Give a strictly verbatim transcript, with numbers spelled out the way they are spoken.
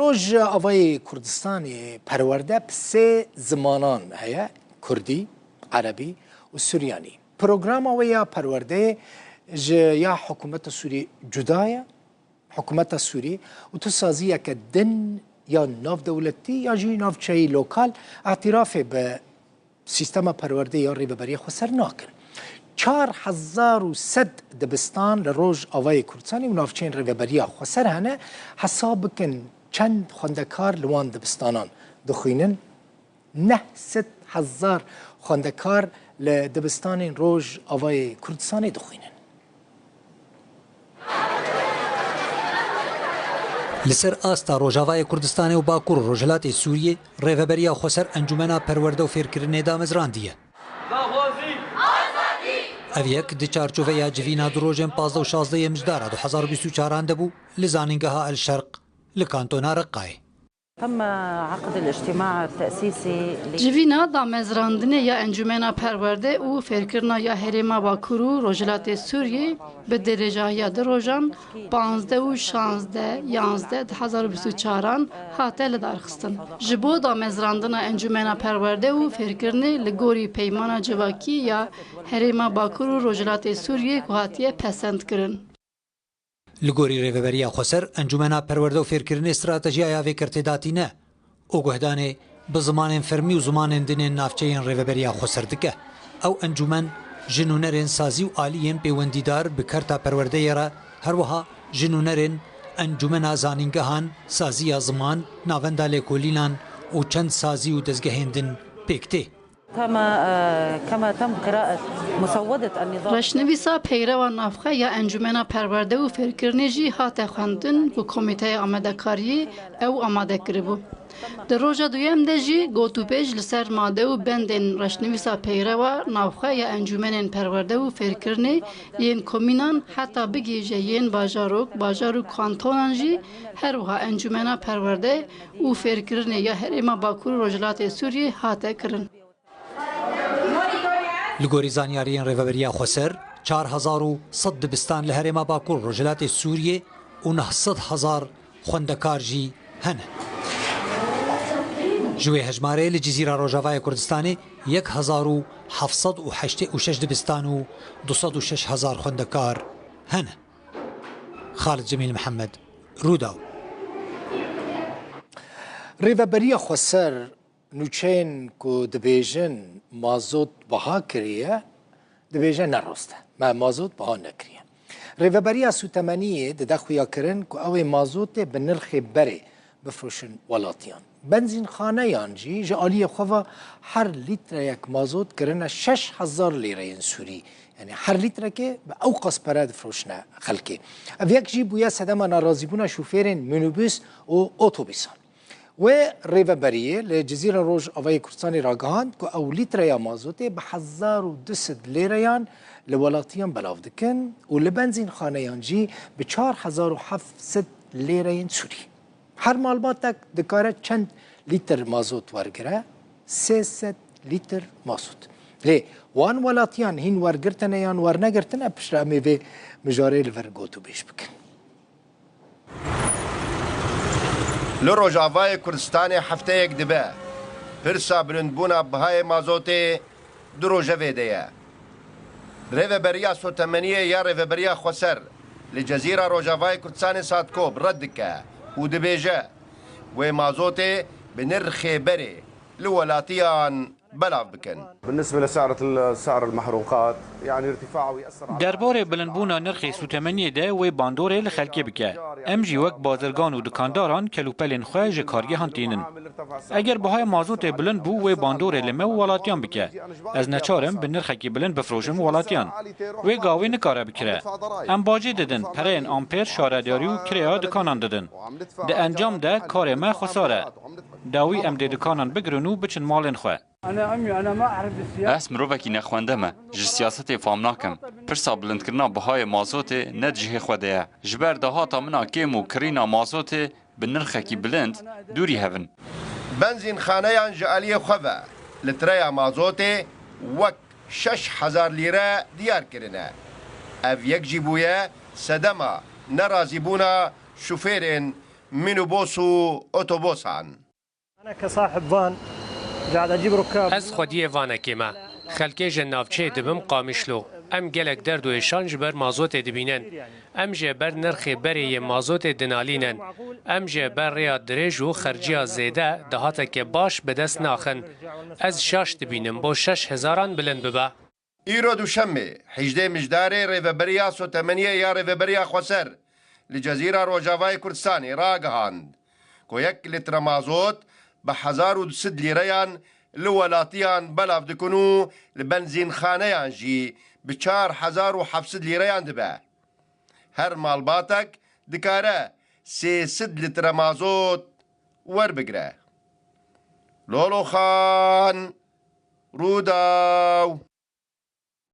Rojavayê Kurdistanê perwerde bi sê zimanan heye, Kurdî, Erebî û Suryanî. Programa wê ya perwerdeyê ji ya hikûmeta Sûrî cuda ye. Hikûmeta Sûrî û tu saziyeke din ya navdewletî ya jî navçeyî lokal îtirafê bi sîstema perwerdeyê ya Rêveberiya Xweser nakin. Çar hezar û sed dibistan li Rojavayê Kurdistanê û navçeyên Rêveberiya Xweser hene. Hesab bikin çend xwendekar li wan dibistanan dixwînin. Neh sed hezar xwendekar li dibistanên Rojavayê Kurdistanê dixwînin. Li ser asta Rojavayê Kurdistanê û Bakur û Rojhilatê Sûriyê, Rêveberiya Xweser Encûmena Perwerde û Fêrkirinê damezrandiye. Ev yek di çarçoveya civîna du rojên pazdeh û şazdeh yê Mijdara du hezar û bîst û çaran de bû li zanîngeha El Şerq li kantona Reqayê. تم عقد الاجتماع التأسيسي ل- Civîna damezrandinê ya Encûmena Perwerde û Fêrkirina ya Herêma Bakur û Rojhilatê Sûriyê bi dirêjahiya du rojan, panzdeh û şazdeh yanzdeh du hezar û bîst û çaran, hate lidarxistin. Ji bo damezrandina Encûmena Perwerde û Fêrkirinê li gorî peymana civakî ya Herêma Bakur û Rojhilatê Sûriyê ku hatiye pesendkirin. Li gorî Rêveberiya Xweser, Encûmena Perwerde û Fêrkirinê stratejiya ya vê kertê datîne û guhdanê bi zimanên fermî û zimanên din ên navçeyên Rêveberiya Xweser dike. Ew encûmen ji nûnerên sazî û aliyên pêwendîdar bi kerta perwerdeyê re, her wiha ji nûnerên Encûmena Zanîngehan, Saziya Ziman, Navenda Lêkolînan û çend sazî û dezgehên din pêk tê. تم، آه، كما تم قراءة مسودة النظام. Reşnivîsa peyrewa navxwe ya Encûmena Perwerde û Fêrkirinê jî hate xwendin ku Komîteya Amadekariyê ew amade kiribû. Di roja duyem de jî gotûbêj li ser made û bendên reşnivîsa peyrewa navxwe ya Encûmenên Perwerde û Fêrkirinê yên komînan heta bigihîje yên bajarok, bajar û kantonan jî, her wiha Encûmena Perwerde û Fêrkirinê ya Herêma Bakur û Rojhilatê Sûriyê hate kirin. Li gorî zanyariyên Rêveberiya Xweser, çar hezar û sed dibistan li Herêma Bakur Rojhilatê Sûriyê û neh sed hezar xwendekar jî hene. Ji wê hejmarê li Cizîra Rojavayê Kurdistanê yek hezar û heft sed û heştê û şeş dibistan û du sed û şeş hezar xwendekar hene. Xalid Cemîl Mihemed, Rûdaw. Rêveberiya Xweser nûçeyên ku dibêjin mazot biha kiriye, dibêje ne rast e. Me mazot biha nekiriye. Rêveberiya Sûtemeniyê dide xuyakirin ku ew ê mazotê bi nirxê berê bifroşin welatiyan. Benzînxaneyan jî ji aliyê xwe ve her lîtreyek mazot kirine şeş hezar lîreyên Sûrî. Yanî her lîtrekê bi ew qas pere difroşine xelkê. Ev yek jî bûye sedema nerazîbûna şofêrên minîbus û otobîsan. Wê rêveberiyê li Cizîra Rojavayê Kurdistanê ragihand ku ew lîtreya mazotê bi hezar û du sed lêreyan li welatiyan belav dikin û li benzînxaneyan jî bi çar hezar û heft sed lêreyên Sûrî. Her malbatek dikare çend lîtir mazot wergire? Sê sed lîtir mazot. Lê wan welatiyan hîn wergirtine yan wernegirtine, piştre em ê vê mijarê li vir gotûbêj bikin. Li Rojavayê Kurdistanê hefteyek dibe pirsa bilindbûna bihayê mazotê di rojevê de ye. Rêveberiya Sotemeniyê ya Rêveberiya Xweser li Cezîra Rojavayê Kurdistanê Satkop red dike û dibêje, wê mazotê bi nirxê berê li welatiyan belav bikin. بالنسبة لسعر ال-، سعر المحروقات، يعني ارتفاعه يأثر على Derbarê bilindbûna nirxê sûtemeniyê de wê bandorê li xelkê bike. Em jî wek bazirgan û dikandaran kelûpelên xwe ji kargehan tînin. Eger bihaya mazotê bilind bû, wê bandorê li me û welatiyan bike. Ez neçar im bi nirxekî bilind bifroşim welatiyan. Wê gavê nikare bikire. Em bacê didin, pereyên ampêr, şaredarî û kirêya dikanan didin. Di encam de karê me xwesar e. Dawî em dê dikanan bigirin û biçin malên xwe. Ez mirovekî nexwende me, ji siyasetê fam nakim. Pirsa bilindkirina bihayê mazotê ne di cihê xwe de ye. Ji ber dahata min a kêm û kirîna mazotê bi nirxekî bilind dûrî hev in. Benzînxaneyan ji aliyê xwe ve litreya mazotê wek şeş hezar lîre diyar kirine. Ev yek jî bûye sedema nerazîbûna şofêrên minibos û otobosan. أنا كصاحب فان قاعد أجيب ركاب. Ez xwediyê vanekê me. Xelkê ji navçeyê dibim Qamişlo. Em gelek derd û êşan ji ber mazotê dibînin. Em jê ber nirxê berê yê mazotê dinalînin. Em jê ber rêya dirêj û xerciya zêde dahateke baş bi dest naxin. Ez şaş dibînim bo şeş hezaran bilind bibe. Îro duşemê, hejdê Mijdarê, Rêveberiya Sotemeniyê ya Rêveberiya Xweser li Cezîra Rojavayê Kurdistanê ragihand ku yek litre mazot bi hezar û du sed lîreyan li welatiyan belav dikin û li benzînxaneyan jî bi çar hezar û heft sed lîreyan dibe. Her malbatek dikare sê sed litre mazot werbigire. Loloxan, Rûdaw.